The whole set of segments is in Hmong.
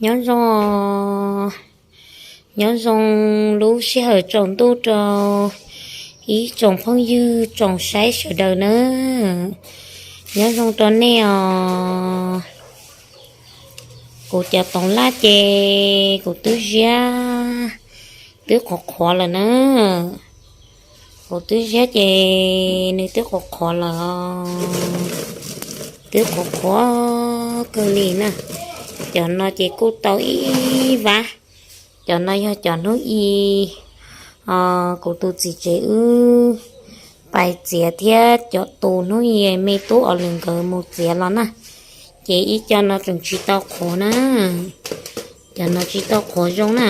Nyob zoo, nyob zoo lub sij hawm tsaus ntuj rau ib tsoom phooj ywg tsoom saib sawv daws nawb. Nyob zoo rau nej os. Kuv cov toov laj ces kuv twb ziab, twb qhuav qhuav lawm na. Kuv twb ziab ces nws twb qhuav qhuav lawm, twb qhuav qhuav kawg li na. Cov no ces kuj tau ib vab. Cov no yog cov hnub i kuv tus txiv tsev wb pais txiav thiab cov tus hnub i me tub os lwm nkawd mus txiav los na, ces ib co no tseem tsis tau qhuav na. Cov no tsis tau qhuav zoo na.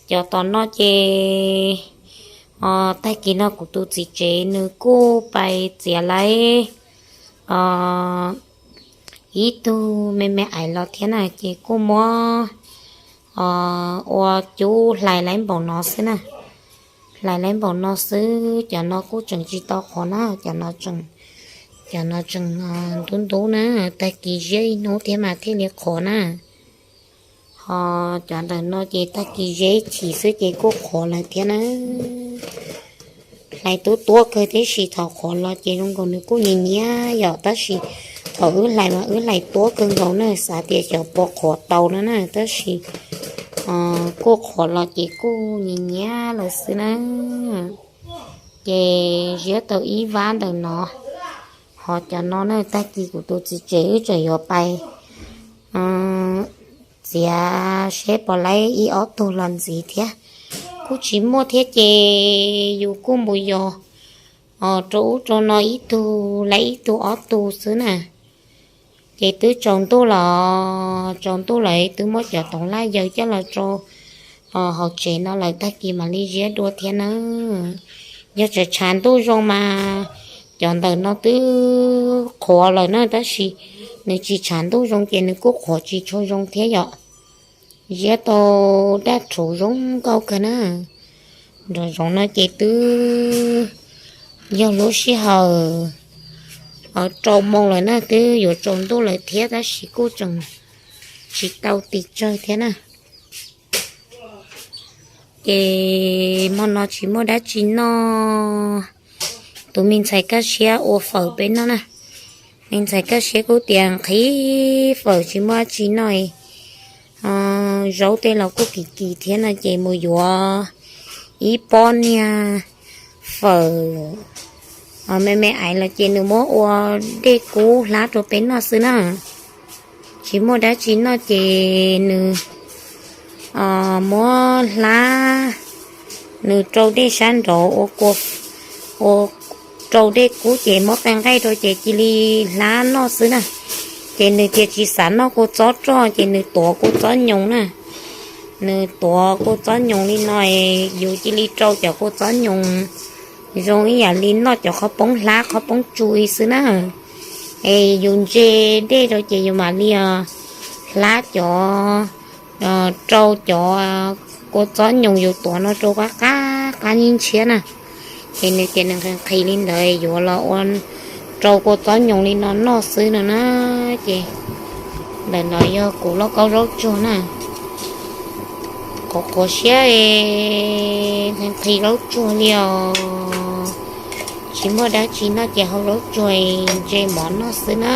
Cov tom no ces tag kis no kuv tus txiv tsev nws kuj pais txiav lawm ib tug me me ais los thiab na, ces kuj muab ua cub hlais lawm npaum no xwb na. Hlais lawm npaum no xwb, cov no kuj tseem tsis tau qhuav na. Cov no tseem, cov no tseem ntub ntub na, tag kis ziab ib hnub thiab mas thiaj li qhuav na. Ho cov ntawm no ces tag kis ziab ib chim xwb ces kuj qhuav lawm thiab na. Hlais tuab tuab kawg tib si, thaum qhuav los ces zoo nkaus nws kuj nyias nyiab yom, tab sis thaum wb hlais mas wb hlais tuab kawg nkaus na, xav tias xyov puas qhuav tau no na, tab sis kuj qhuav los ces kuj nyias nyiab lawm xwb na. Ces ziab tau ib vab ntawm no. Ho cov no na, tag kis kuv tus txiv tsev wb tseem yuav pais txiav seb puas laib ib ob tug los ntxiv thiab. Kuj tsis muaj thiab ces yus kuj mus yos rau ub rau no ib tug laib ib tug ob tug xwb na. Ces twb tsaus ntuj los, tsaus ntuj lawm twb muab cov toov laj yaws coj los rau hauv tsev no lawm, tag kis mam li ziab dua thiab na. Yog tseem tshav ntuj zoo mas cov ntawm no twb qhuav lawm na, tab sis nws tsis tshav ntuj zoo ces nws kuj qhuav tsis tshua zoo thiab yom. Ziab tau daj rhuv zoo nkauj kawg na. Nram zoov no ces twb yog lub sij hawm rau moos lawm na, twb yuav tsaus ntuj lawm thiab tab sis kuj tseem tsis tau tis tsawg thiab na. Ces hmo no tsis muaj dab tsi noj, tus me ntxhais Kaj Siab ua fawm peb noj na. Me ntxhais Kaj Siab kuj tias nqhis fawm tsis muaj dab tsi noj, zaub tej los kuj kim kim thiab no ces mus yuav ib pob niag fawm me me aiv los ces nws muab ua dej kub hlab rau peb noj xwb na. Tsis muaj dab tsi noj ces nws muab hlab, nws rau dej sab nraud ua, ua rau dej kub ces muab qe nqaij rau ces cia li hlab noj xwb na. Ces nws tias tsis xav noj kua txob roj ces nws tuav kua txob nyoos na. Nws tuav kua txob nyoos li no, yus cia li rau cov kua txob nyoos zoo ib yam li noj cov qhov poob hlab qhov poob tsu xwb na. Es yus ntse dej rau ces yus mam li hlab cov, rau cov kua txob nyoos yus tuav no rau qab qab qab nyiab ntshiab na. Ces nws tias nws nqhis nqhis li ntawd yuav los ua rau kua txob nyoos li no noj xwb no na. Ces ntawm no yog kuv lauj kaub zaub tsuag na. Qhuav qhuav siab, nqhis nqhis zaub tsuag li os. Tsis muaj dab tsi noj ces hau zaub tsuag ntse mov noj xwb na.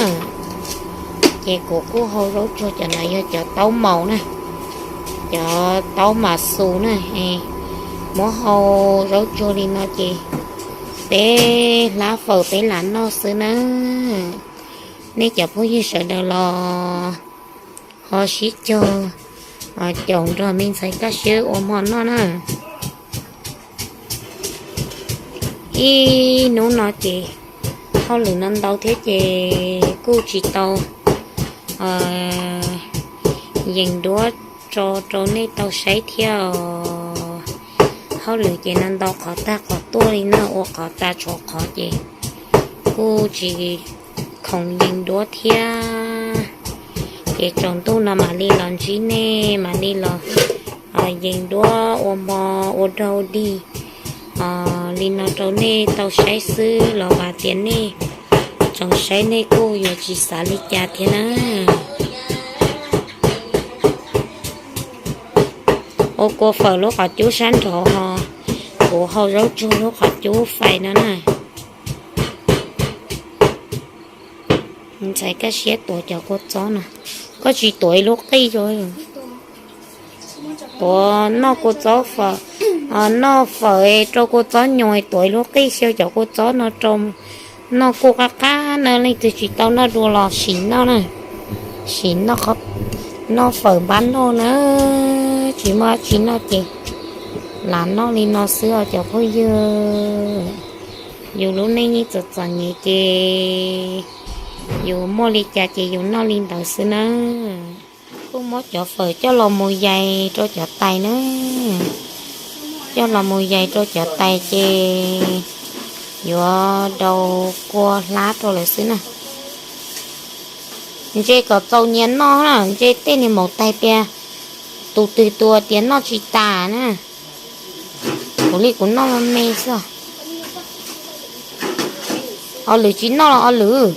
Ces kuv kuj hau zaub tsuag, cov no yog cov taub maus na, cov taub mas xus na. Muab hau zaub tsuag li no ces peb hlab fawm peb lam noj xwb na. Nej cov phooj ywg sawv daws los ho sib cog caum nrog me ntxhais Kaj Siab ua hmo noj na. Ib hnub no ces hauj lwm no ntau thiab ces kuj tsis tau yees duab tso rau nej tau saib thiab os. Hauj lwm ces no ntau qhov tag qhov tuaj li na, ua qhov tas tshuav qhov ces kuj tsis khoom yees duab thiab. Ces tsaus ntuj no mam li los ntsib nej, mam li los yees duab ua hmo ua daug dig li no rau nej tau saib xwb los vam tias nej tsoom saib nej kuj yuav tsis xav li cas thiab na. Ua kua fawm lub qhov cub sab nraud ho, kuv hau zaub tsuag lub qhov cub fais no na. Ntxhais kaj siab tuav cov kua txob no, koj tsis tuav ib lub qij rau, tuav noj kua txob fawm, noj fawm rau kua txob nyoos tuav ib lub qij xyaw cov kua txob no rau noj kuj qab qab na, leej twg tsis tau noj dua los sim noj na, sim noj, noj fawm npab noj na, tsis muaj dab tsi noj ces lam noj li no xwb os cov phooj ywg. Yus lub neej yeej txom txom nyem ces yus muaj li cas ces yus noj li ntawd xwb na. Kuj muab cov fawm coj los mus yais rau cov tais na, coj los mus yais rau cov tais ces yuav daus kua hlab rau lawv xwb na. Ntse kom txaus nyias noj na, ntse tej niag maum tais tias tus twg tus tias noj tsis tas na. Kuv li kuv noj me xwb. Ob lwm tsis noj los ob lwm.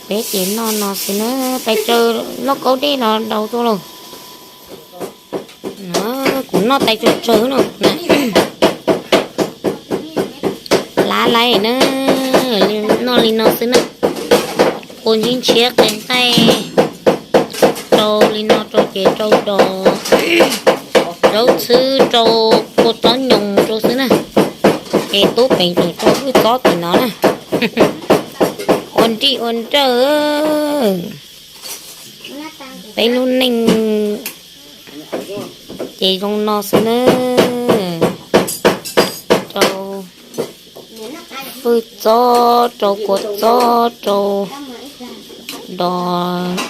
Peb ces noj no xwb na, pais tsaws lauj kaub dej los daus tuaj lauj. Kuv noj tais tsaws tsaws no. Lav laiv na, noj li no xwb na. Kua ntshiab ntshiab qe nqaij rau li no rau ces rau dos, zaub txhwb rau, kua txob nyoos rau xwb na. Ces tub peem tseem rau hwj txob tim no na. Ua nrij ua nrawj. Peb lub neej ces zoo no xwb na. Rau hwj txob, rau kua txob, rau dos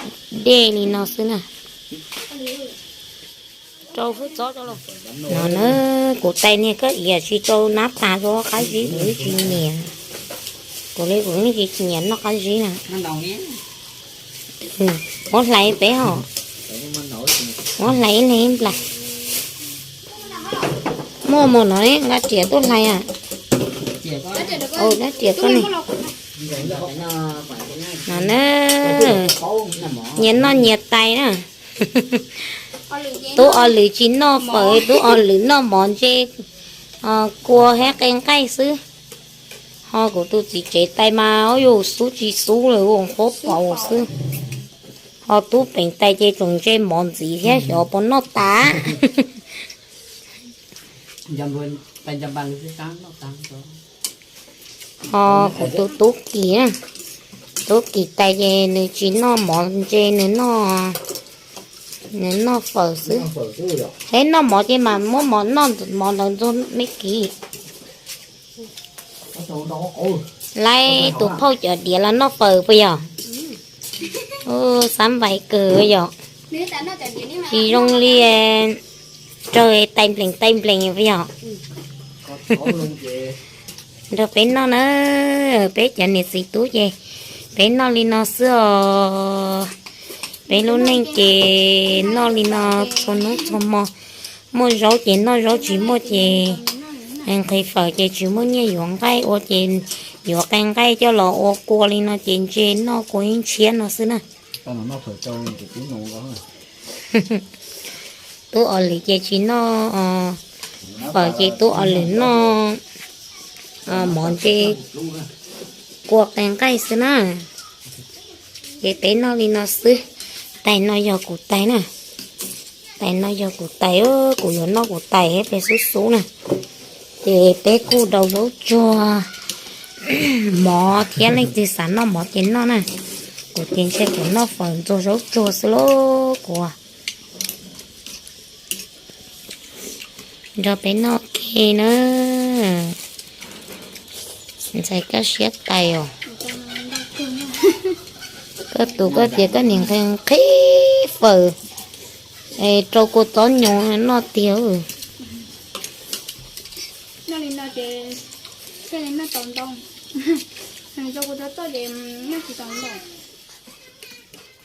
dej li no xwb na. Rau hwj txob rau los. No na, kuv tais niag koj iam tsis rau nab tas rau qab zib kuv yeej tsis nyiam. Kuv li kuv yeej tsis nyiam noj qab zib na. Muab hlais peb hos. Muab hlais ib leeg ib nplas. Muaj mus no nqa riam tuaj hlais a. Dab riam koj ne. No na, nyias noj nyias tais na. Tub o lwm tsis noj fawm, tub o lwm noj mov ntse, kua thiab qe nqaij xwb. Ho kuv tus txiv tsev tais mas yuav xub tsis xub lawm ua qhuav pom xwb. Ho tub peem tais ces tseem ntse mov ntxiv thiab xyov puas noj tas. Ho kuv tus tub kim, tub kim tais ces nws tsis noj mov ntse, nws noj, nws noj fawm xwb. Thiab noj mov ces mas muab mov noj mov ntawd ntxuag me kiv. Laib tus phauj cov diav los noj fawm puas yog? Xab npais kawg yom. Tsis zoo li raws tais nplees tais nplees puas yog? Nrog peb noj na, peb cov niam txiv tub ces peb noj li no xwb os. Peb lub neej ces noj li no txhua hnub txhua hmo. Muaj zaub ces noj zaub, tsis muaj ces nqhis fawm ces tsis muaj nyiaj yuav nqaij ua ces yuav qe nqaij coj los ua kua li no ces ntse noj kua ib ntshiab no xwb na. Tub o lwm ces tsis noj fawm ces tub o lwm noj mov ntse kua qe nqaij xwb na. Ces peb noj li no xwb. Tais no yog kuv tais na. Tais no yog kuv tais, kuv yuav noj kuv tais peb xub xub na. Ces peb kuj daus zaub tsuag mov thiab, leej twg xav noj mov ces noj na. Kuv ces ntshe kuv noj fawm ntxuag zaub tsuag xwb lauj kuv. Nrog peb noj ke na. Ntxhais kaj siab tais os. Koj tus koj tias koj niam nqhis nqhis fawm es rau kua txob nyoos noj tiag.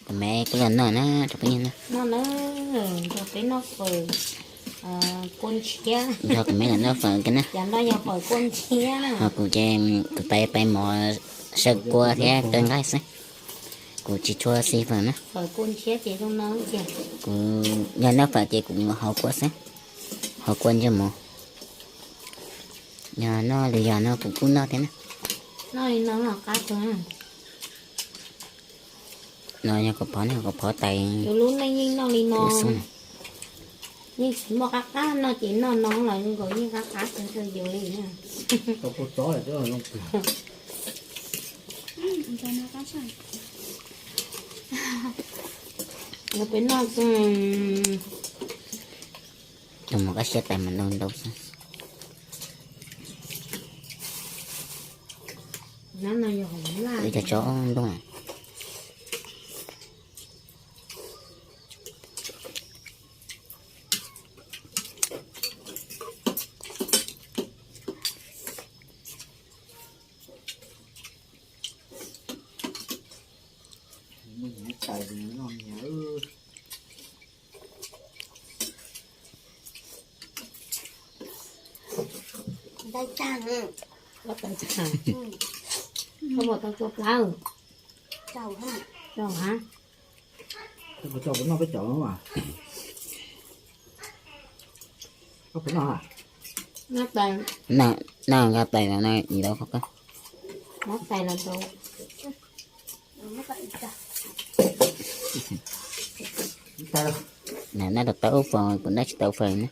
Kuv me kuj los noj na rau peb noj na. Nrog peb noj fawm kua ntshiab. Nrog kuv me los noj fawm ke na. Cov no yog fawm kua ntshiab na. Ho kuv ces kuv tais pais mov Saw kua thiab kaw nqaij xwb. Kuv tsis tshua xis fawm na. Kuv yog noj fawm ces kuv mus hau kua xwb. Hau kua ntsej muag. Yog noj lwm yam no kuv kuj noj thiab na. No yog kav phov, kav phov tais. Yus lub neej yeej noj li no, yeej tsis muaj qab qab noj ces noj no los nkaus yeej qab qab kawg nkaus li na. Peb noj, tus mus kab siab tais mas ntau ntau xwb. Wb cov tsob nplooj. Ntaus tag, koj mus tau tua plaub. Tau ha. Koj puas noj peb cov no? Noj tais los no ntau qhov koj. Noj tais los ntau. Noj tau ub fawm, kuv noj tsis tau fawm na.